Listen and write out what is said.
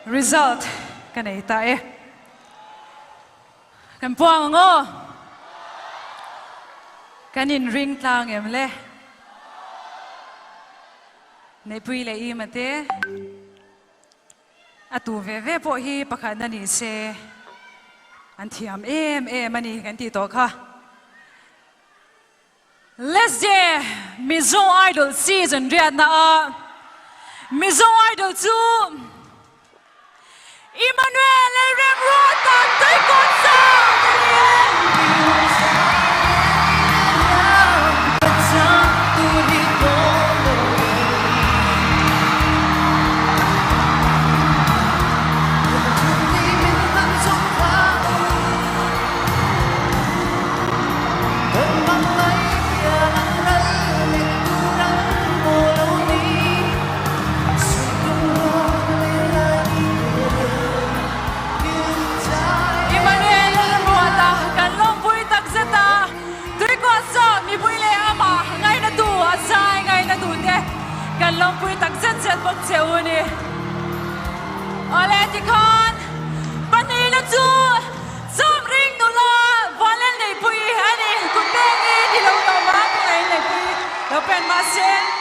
Result ka nei ta e. Kan puang ang aw. Kan inring tlang em le? Neihpui leh Ima te a tu ve ve pawh hi pakhatna ni se an thiam em em a ni kan tih tawh kha. Let's je Mizo Idol season riatna ah Mizo Idol chu Emmanuel Lalremruata Tuikawt Sound a ni e. Emmanuel Ruata kan lawmpui takzet a, Tuikuah saw mipui leh amah ngainatu a zai ngainatute kan lawmpui takzet zet bawk che u ni. Awle tikhan pahnihna chu Chawmring nula Vanlal Neihpui a ni. Kut peng i ni lo tawh mah Pengai Neihpui lo pen mahse.